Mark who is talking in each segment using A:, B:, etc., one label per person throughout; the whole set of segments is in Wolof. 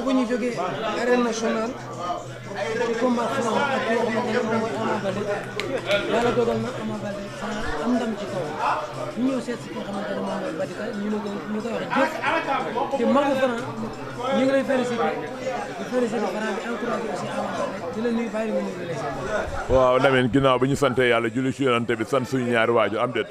A: ko ñu jógee arène nationale ci combat Franc ak ki nga xamante ne moom mooy Ama Baldé yàlla dogal na Ama Baldé Franc am ndam ci kaw ñu ñëw seet si ki nga xamante ne moom mooy Batika ñu koy wax jëf te magu Franc ñu ngi lay félicité di félicité Franc di encouragé aussi Ama Baldé di la nuyu bàyyi nga nuyu lay seet.
B: waaw Lamine ginnaaw bi ñu sante yàlla julli ci yonent bi sant suñu ñaari waajur am déet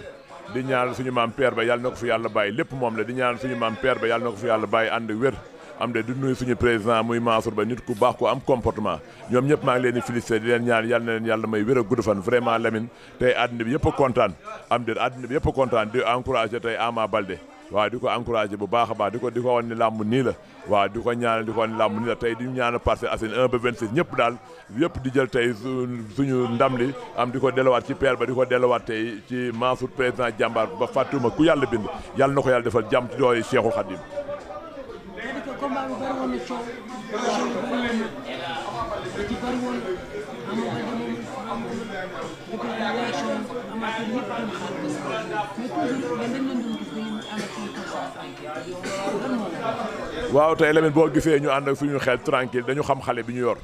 B: di ñaan suñu maam père ba yàlla na ko fi yàlla bàyyi lépp moom la di ñaan suñu maam père ba yàlla na ko fi yàlla bàyyi ànd wér am de di nuyu suñu président muy Mansour Ba nit ku baax ku am comportement ñoom ñëpp maa ngi leen di félicité di leen ñaan yàlla na leen yàlla may wér a gudd fan vraiment Lamine tey àddina bi yëpp a kontaan am de àddina bi yëpp a kontaan di encouragé tey Ama Baldé waaw di ko encouragé bu baax a baax di ko wan ni làmb nii la waaw di ko ñaanal di ko wan ni làmb nii la tey di ñaanal Parcelles Assainies 1 ba 26 ñëpp daal yëpp di jël tey suñu ndam li am di ko delluwaat ci père ba di ko delluwaat tey ci Mansour président jàmbaar ba fàttuma ku yàlla bind yàlla na ko yàlla defal jàmm ci doole Cheikhul Khadim.
A: combat bi bari woon na coow ci bari woon Ama Baldé moom depuis réaction amateur yëpp doon xaar bés mais toujours dañ leen doon gis dañu ànd ak suñu tranquille
B: waaw tey Lamine boo gisee ñu ànd ak suñu xel tranquille dañu xam xale bi ñu yor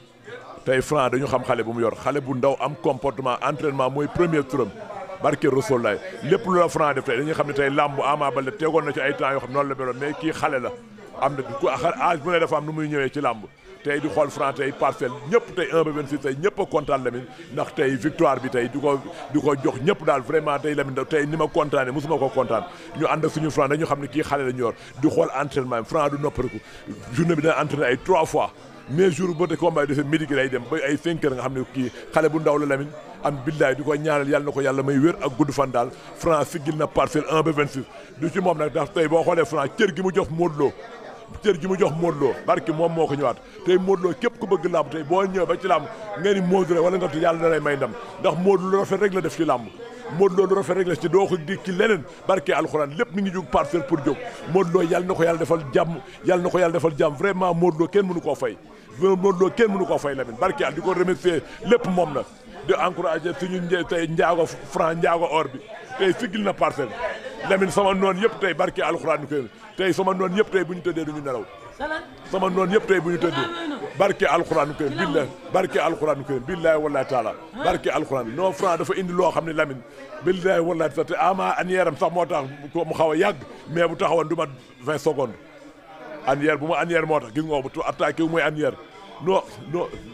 B: tey Franc dañu xam xale bu mu yor xale bu ndaw am comportement entraînement mooy premier turam barke Rasulullah lépp lu la Franc def tey dañuy xam ne tey làmb Ama Baldé tegoon na ci ay temps yoo xam noonu la meloon mais kii xale la am na ku âge bu ne dafa am nu muy ñëwee ci làmb tey di xool Franc tey parcelle ñëpp tey 1 ba 26 tey ñëpp a kontaan Lamine ndax tey victoire bi tey di ko jox ñëpp daal vraiment tey Lamine tey ni ma kontaanee mosuma ko kontaan ñu ànd ak suñu Franc dañu xam ne kii xale la ñu yor di xool entraînement Franc du noppariku journée bi dina entraîné ay 3 fois mais jour ba te combat yi defee midi gi lay dem ba ay 5 heures nga xam ne kii xale bu ndaw la Lamine am billaay di ko ñaanal yàlla na ko yàlla may wér ak gudd fan daal Franc siggil na parcelle 1 ba 26 du ci moom nag ndax tey boo xoolee Franc cër gi mu jox Modou Lo barki moom moo ko ñëwaat tey Modou Lo képp ku bëgg làmb tey boo ñëwee ba ci làmb nga ni Modou rek wala nga tu yàlla na lay may ndam ndax Modou lu rafet rek la def ci làmb Modou Lo lu rafet rek la ci doo ko di ci leneen barke alxuraan lépp mi ngi jóg parcelle pour jóg Modou Lo yàlla na ko yàlla defal jàmm yàlla na ko yàlla defal jàmm vraiment Modou Lo kenn mënu koo fay Modou Lo kenn mënu koo fay Lamine barke yàlla di ko remercier lépp moom la di encouragé suñu tey njaago Franc njaago or bi tey siggil na parcelle Lamine sama noonu yëpp tey barke alxuraan ko tey sama noonu yëpp tey bu ñu tëddee duñu nelaw sama noonu yëpp tey bu ñu tëddee barke alxuraan ko billahi barke alxuraan ko billahi wallahi taala barke alxuraan non Franc dafa indi loo xam ne Lamine billahi wallahi taala te Ama annière am sax moo tax mu xaw a yàgg mais bu taxawoon du ma 20 secondes annière bu ma annière moo tax gis nga bu attaqué wu mooy annière non.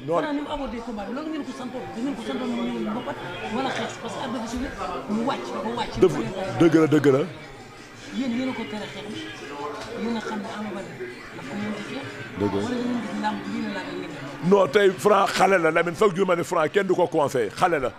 A: Franc ni mu abordé combat bi loolu ngeen ko santoon mu mbapat wala xeex parce que arbitre bi mu wàcc dafa wàcc.
B: dëgg la.
A: yéen a ko tere xeex yéen a xam ne Ama Baldé daf ko mën a xeex.
B: dëgg
A: wala ngeen gis làmb lii la ngeen.
B: non tey Franc xale la Lamine chaque jour ma ne Franc kenn du ko conseillé xale la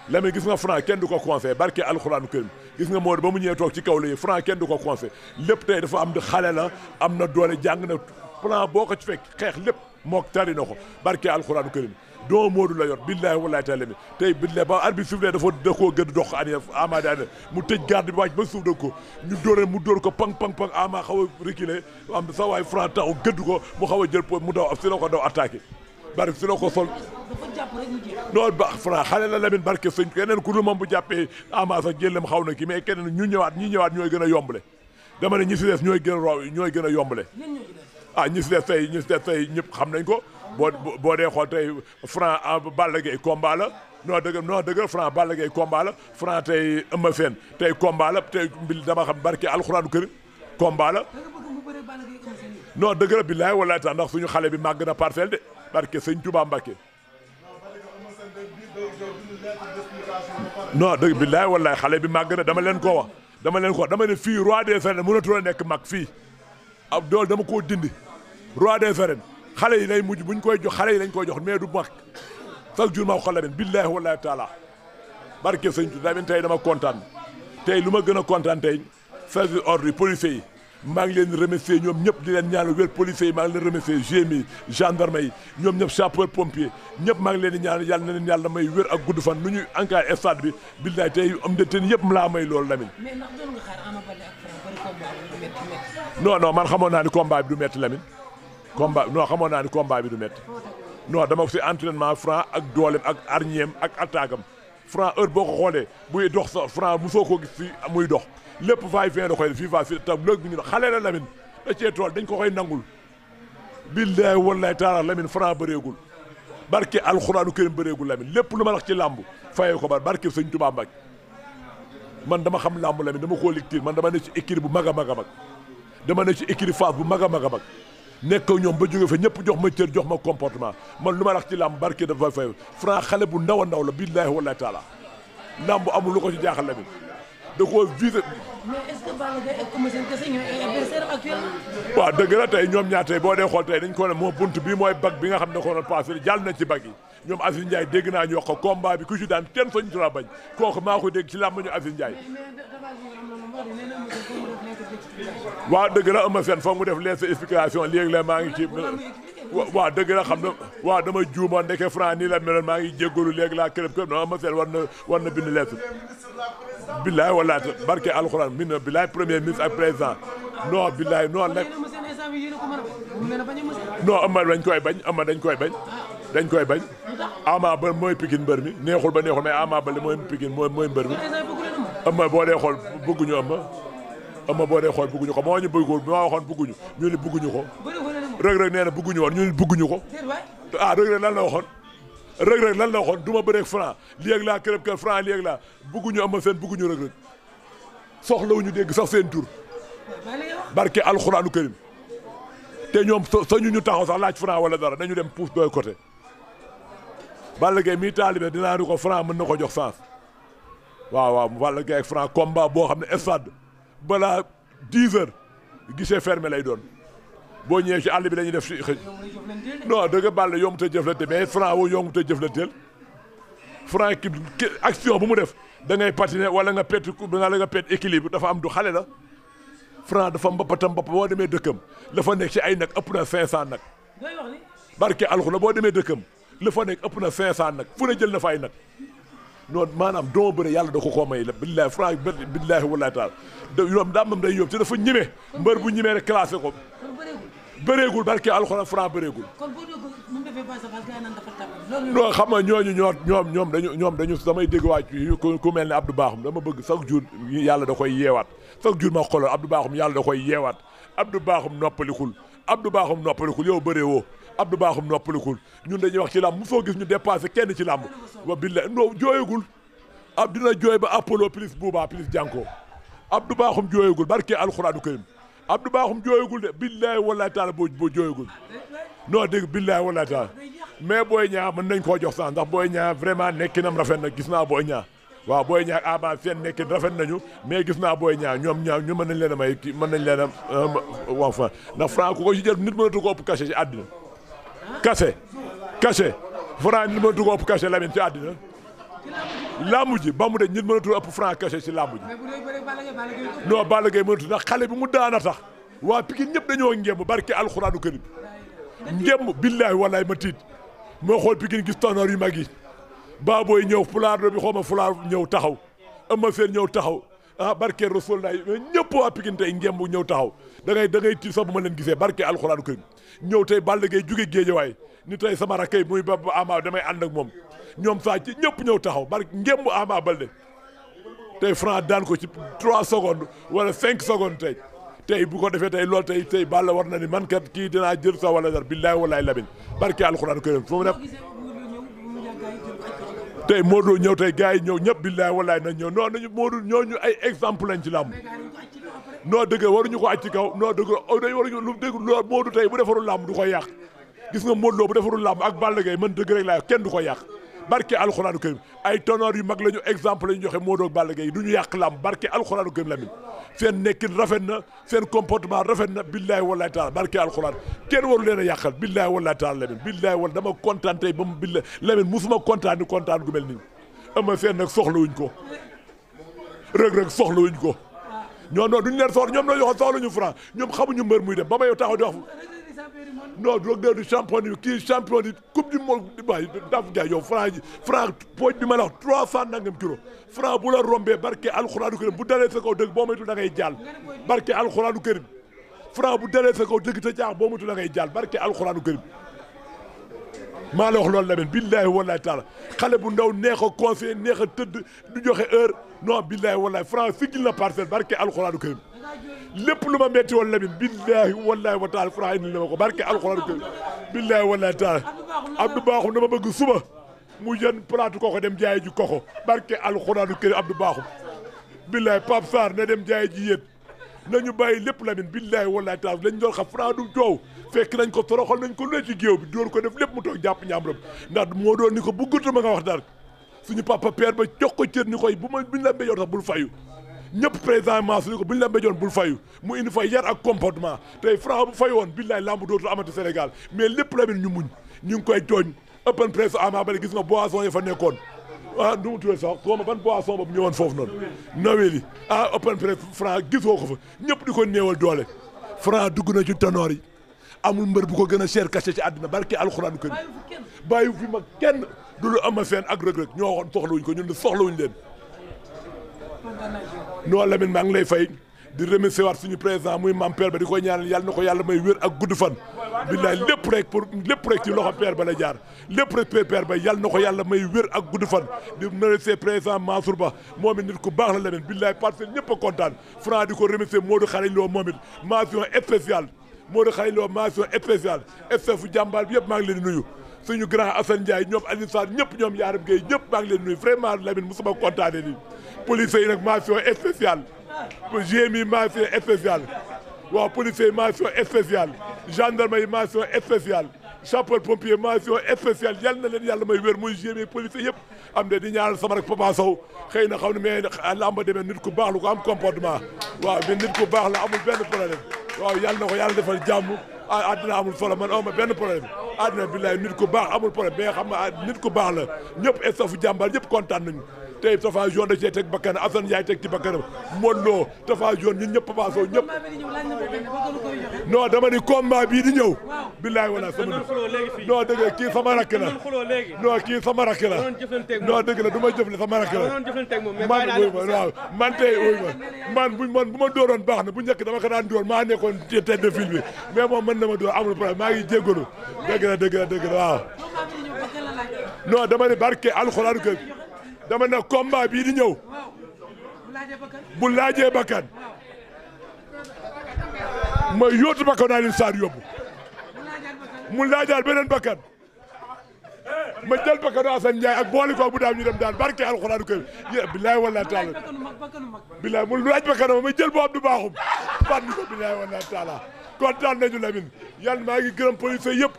B: Lamine gis nga Franc kenn du ko conseillé barke alxuraanu karim gis nga Modou ba mu ñëwee toog ci kaw la Franc kenn du ko conseillé lépp tey dafa am di xale la am na doole jàng na plan boo ko ci fekk xeex lépp mook tari na ko barke alxuraanu karim doo Modou la yor billahi wallahi taala mi tey billahi ba arbitre sifflé dafa da koo gëdd dox ani Ama daane mu tëj garde bi wàcc ba suuf da ko ñu dóor ko pang Ama xaw a reculé am sa waay Franc taxaw gëdd ko mu xaw a jël po mu daw si la ko daw attaqué bari si la ko sol non ba Franc xale la Lamine barke sëñ keneen ku dul moom bu jàppee Ama sax jëlem xaw na kii mais keneen ñi ñëwaat ñooy gën a yombale dama ne ñi si des ñooy gën a yombale ñi si des tey ñëpp xam nañ ko boo dee xool tey Franc Balla Gaye combat la non dëgg Franc Balla Gaye combat la Franc tey Eumeu Sene tey combat la tey mbil dama xam barke alxuraanu kër combat la non dëgg la billaay wallaay tax ndax suñu xale bi màgg na parcelle de barke sëñ Touba Mbacké non dëgg billaay wallaay xale bi màgg na dama leen ko wax dama ne fii roi des arènes mënatul a nekk mag fii ab dool dama koo dindi roi des arènes xale yi lay mujj buñ koy jox xale yi lañ koy jox mais du mag chaque jour ma ko Lamine billahi wallahi taala barke sëñ Lamine tey dama kontaan tey lu ma gën a kontaan tey service ordre yi policiers yi maa ngi leen remercier ñoom ñëpp di leen ñaanal wér policiers yi maa ngi leen remercier GMI gendarme yi ñoom ñëpp sapeur pompier ñëpp maa ngi leen di ñaanal yàlla na leen yàlla may wér ak gudd fan nu ñuy encadré stade bi billahi tey am de ten yëpp laa may loolu Lamine.
A: mais ndax doon nga xaar Ama Baldé ak Franc bari combat bi métti.
B: non man xamoon naa ni combat bi du métti Lamine xamoon naa ni combat bi du métti non dama ko si entraînement Franc ak dooleem ak arñeem ak attaque am Franc heure boo ko xoolee buy dox sax Franc mosoo koo gis si muy dox lépp fay fin da koy def fii va si tam léegi ñu xale la Lamine da cee tool dañ ko koy nangul billahi wallahi taala Lamine Franc bëreegul barke alxuraanu kërim bëreegul Lamine lépp lu ma wax ci làmb fayee ko barke sëñ Tuubaa Mbàkke man dama xam làmb Lamine dama koo lecture man dama ne ci écurie bu mag a mag a mag dama ne ci écurie Fass bu mag a mag a mag nekk ñoom ba jóge fa ñëpp jox ma cër jox ma comportement man lu ma wax ci làmb barke dafa fay Franc xale bu ndaw a ndaw la billahi wallahi taala làmb amul lu ko ci jaaxal Lamine da koo visé.
A: mais est-ce que Balla Gaye ak Eumeu Sene kese ñooy ay adversaire actuellement.
B: waaw dëgg la tey ñoom ñaar tey boo dee xool tey dañ ko ne moo bunt bii mooy bag bi nga xam ne ko doon passé jàll nañ ci bag yi ñoom Aziz Ndiaye dégg naa ñu wax ko combat bi ku ci daan kenn soñu tura bañ kooku maa ko dégg ci làmb ñu Aziz Ndiaye. waaw dëgg la Eumeu Sene foog mu def les explications léegi la maa ngi ci. waaw dëgg la xam na waaw dama juumoon ndeke Franc nii la meloon maa ngi jéggalu léegi laa kërëb non Eumeu Sene war na bind lettre billaay wallaay barke alxuraan min billaay premier ministre ak président non billaay non la non Ama dañ koy bañ Ama dañ koy bañ Ama ba mooy Pikine mbër mi neexul ba neexul mais Ama ba li mooy Pikine mooy mbër mi Ama boo dee xool bëgguñu Ama boo dee xool bëgguñu ko moo ñu bëggul moo waxoon bëgguñu ñu ni bëgguñu ko Reug Reug nee na bëgguñu woon ñu ni bëgguñu ko ah Reug Reug lan la waxoon Reug Reug lan la waxoon du ma bëreeg Franc léegi laa kërëb kër Franc léegi laa bëgguñu Eumeu Sene bëgguñu Reug Reug soxlawuñu dégg sax seen tur barke alxuraanu karim te ñoom sañu ñu taxaw sax laaj Franc wala dara dañu dem pousse doy côté Balla Gaye mii taalibe dinaa ni ko Franc mën na ko jox sens waaw Balla Gaye ak Franc combat boo xam ne stade balaa 10 heures guichet fermé lay doon boo ñëwee ci àll bi dañuy def ci xëy non dëgg Balla yomb te jëflante mais Franc woo yomb te jëflanteel Franc ki action bu mu def da ngay patiner wala nga pet équilibre dafa am du xale la Franc dafa mbappatam boo demee dëkkam la fa nekk ci ay nag ëpp na 500 nag barke alxu la boo demee dëkkam la fa nekk ëpp na 500 nag fu ne jël na fa ay nag noonu maanaam doo bëre yàlla da ko koo may la billahi Franc billahi wallahi taala yoom daa mam day yóbbu te dafa ñime mbër bu ñimee rek classé ko bëreegul barke alxuraan Franc bëreegul non xam nga ñoom dañu damay dégg waaj ku mel ne Abdou Bakhoum dama bëgg chaque jour yàlla da koy yeewaat chaque jour ma xoolal Abdou Bakhoum yàlla da koy yeewaat Abdou Bakhoum noppalikul yow bëree woo Abdou Bakhoum noppalikul ñun dañuy wax ci làmb mu soo gis ñu dépassé kenn ci làmb wa billahi non jooyagul ab dina jooy ba Apollo plus Bouba plus Janko Abdou Bakhoum jooyagul barke alxuraanu karim Abdou Bakhoum jooyagul de billahi wallahi taala boo jooyagul non dégg billahi wallahi taala mais Boy Niang mën nañ koo jox sax ndax Boy Niang vraiment nekkinam rafet na gis naa Boy Niang waaw Boy Niang Ama seen nekkin rafet nañu mais gis naa Boy Niang ñoom ñaar ñu mën nañ leen a may kii mën nañ leen a waaw Franc ndax Franc ku ko ci jël nit mënatu ko ëpp cachet ci àddina cachet Franc nit mënatu ko ëpp cachet Lamine ci àddina làmb ji ba mu de nit mënatu ëpp Franc cachet ci làmb ji non Balla Gaye mënatu ndax xale bi mu daana tax waa Pikine ñëpp dañoo ngemb barke alxuraanu karim ngemb billahi wallahi ma tiit moo xool Pikine gis tonnoor yu mag yi Baboy ñëw fulaar bi xaw ma fulaar ñëw taxaw Eumeu Sene ñëw taxaw ah barke Rasulullah ñëpp waa Pikine tey ngemb ñëw taxaw da ngay tiit sax bu ma leen gisee barke alxuraanu karim ñëw tey Balla Gaye jóge Géejawaay ni tey sama rakkay muy ba Ama damay ànd ak moom ñoom saa ci ñëpp ñëw taxaw barke ngemb Ama Baldé tey Franc daan ko ci 3 secondes wala 5 secondes tey bu ko defee tey loolu tey Balla war na ni man kat kii dinaa jël sa wala dara billahi wallahi Lamine barke alxuraanu karim fu mu ne tey Modou ñëw tey gars yi ñëw ñëpp billahi wallahi nañ ñëw non nañu Modou ñooñu ay exemple lañ ci làmb non dëgg waruñu ko aj ci kaw non dëgg dañ waruñu lu dëgg loolu Modou tey bu defarul làmb du ko yàq gis nga Modou Lo bu defarul làmb ak Balla Gaye man dëgg rek laa kenn du ko yàq barke alxuraanu karim ay tonor yu mag lañu exemple lañu joxe Modou ak Balla Gaye du ñu yàq làmb barke alxuraanu karim Lamine seen nekkin rafet na seen comportement rafet na billahi wallahi taala barke alxuraan kenn waru leen a yàqal billahi wallahi taala Lamine billahi wallahi dama kontaan tey ba mu billahi Lamine musuma kontaan gu mel nii Eumeu Sene nag soxlawuñ ko Reug Reug soxlawuñ ko ñoom non duñ leen soxla ñoom ñoo soxlawuñu Franc ñoom xamuñu mbër muy dem ba may taxaw di wax non Reug Reug du champion yi kii champion yi coupe du monde waay daf jaay yow Franc pooj bi ma la wax 300 nangam kilo Franc bu la rombee barke alxuraanu karim bu dalee sa kaw dëgg boo moytu da ngay jàll barke alxuraanu karim Franc bu dalee sa kaw dëgg te jaax boo moytu da ngay jàll barke alxuraanu karim maa la wax loolu Lamine billahi wallahi taala xale bu ndaw neex a conseil neex a tëdd du joxe heure non billahi wallahi Franc sigil na parcelle barke alxuraanu karim lépp lu ma metti woon Lamine billahi wallahi wa taala Franc indi la ma ko barke alxuraan kër billahi wallahi taala Abdou Bakhoum dama bëgg suba mu jën plaatu koko dem jaay ji koko barke alxuraan kër Abdou Bakhoum billahi Pape Sarr ne dem jaay ji yéen nañu bàyyi lépp Lamine billahi wallahi taala lañ doon xam Franc du coow fekk nañ ko toroxal nañ ko lu ci géew bi door ko def lépp mu toog jàpp ñaamram ndax moo doon ni ko bëggatu ma nga wax dara suñu papa père ba jox ko cër ni koy buñ la mbéjoon sax bul fayu ñëpp président Mansour ni ko buñ la mbéjoon bul fayu mu indi fa yar ak comportement tey Franc bu fayu woon billahi lamb dootul amati Sénégal mais lépp Lamine ñu muñ ñu ngi koy tooñ open press Ama Baldé gis nga boisson yi fa nekkoon nu mu tuddee sax xaw ma ban boisson boobu ñëwoon foofu noonu naweli open press Franc gisoo ko fa ñëpp di ko néewal doole Franc dugg na ci tanoor yi amul mbër bu ko gën a cher cachet ci àddina barke alxuraanu kër bàyyi fi ma kenn du lu Eumeu Sene ak Reug Reug ñoo waxoon soxlawuñ ko ñun de soxlawuñ leen non Lamine maa ngi lay fay di remercier waat suñu président muy maam père ba di koy ñaanal yàlla na ko yàlla may wér ak gudd fan billaay lépp rek ci loxo père ba la jaar lépp rek père ba yàlla na ko yàlla may wér ak gudd fan di remercier président Mansour Ba moom it nit ku baax la Lamine billaay parce que ñëpp a kontaan Franc di ko remercier Modou Xarañ Lo moom it mention spéciale Modou Xarañ Lo mention spéciale fu jàmbaar bi yëpp maa ngi leen di nuyu suñu grand Assane Ndiaye ñoom Alioune Sarr ñëpp ñoom Yaram Gueye ñëpp maa ngi leen nuyu vraiment Lamine musuma kontaane nii police yi nag mention spéciale GMI mention spéciale waaw police yi mention spéciale gendarme yi mention spéciale sapeur pompier mention spéciale yal na leen yàlla may wér muy GMI police yëpp am de di ñaanal sama rek Papa Sow xëy na xam ne mais lamba demee nit ku baax lu ko am comportement waaw mais nit ku baax la amul benn problème waaw yàlla na ko yàlla defal jàmm àddina amul solo man aw ma benn problème àddina billaay nit ku baax amul problème mais xam nga nit ku baax la ñëpp estafu jàmbaar ñëpp kontaan nañu tey Tafa Jaune da cee teg bakkan Assane Ndiaye teg ci bakkanam Modou Lo Tafa Jaune ñun ñëpp Papa Sow ñëpp non dama ni combat bii di ñëw billaay wala sama non dëgg kii sama rakk la non kii sama rakk la non dëgg la du ma jëfle sama rakk la man waaw man tey man bu ma dooroon baax na bu njëkk dama ko daan door maa nekkoon ci tête de file bi mais moom mën na ma door amul problème maa ngi jéggalu dëgg la waaw non dama ni barke alxuraan kër dama ne combat bii di ñëw bu laajee bakkan ma yóotu bakkan Alioune Sarr yóbbu mu laajaal beneen bakkan ma jël bakkan Assane Ndiaye ak boole ko bu daam ñu dem daan barke alxuraanu kër billaay wala taala billaay mu laaj bakkan ma jël boo Abdou Bakhoum fànn ko billaay wala taala kontaan nañu Lamine yàlla maa ngi gërëm police yëpp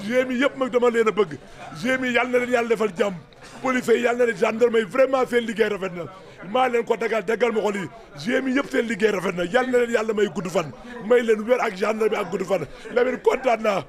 B: GMI yëpp mag dama leen a bëgg GMI yàlla na leen yàlla defal jàmm police yi yàlla na leen gendarme yi vraiment seen liggéey rafet na maa leen ko dagal ma ko lii GMI yëpp seen liggéey rafet na yàlla na leen yàlla may gudd fan may leen wér ak gendarme ak gudd fan Lamine kontaan naa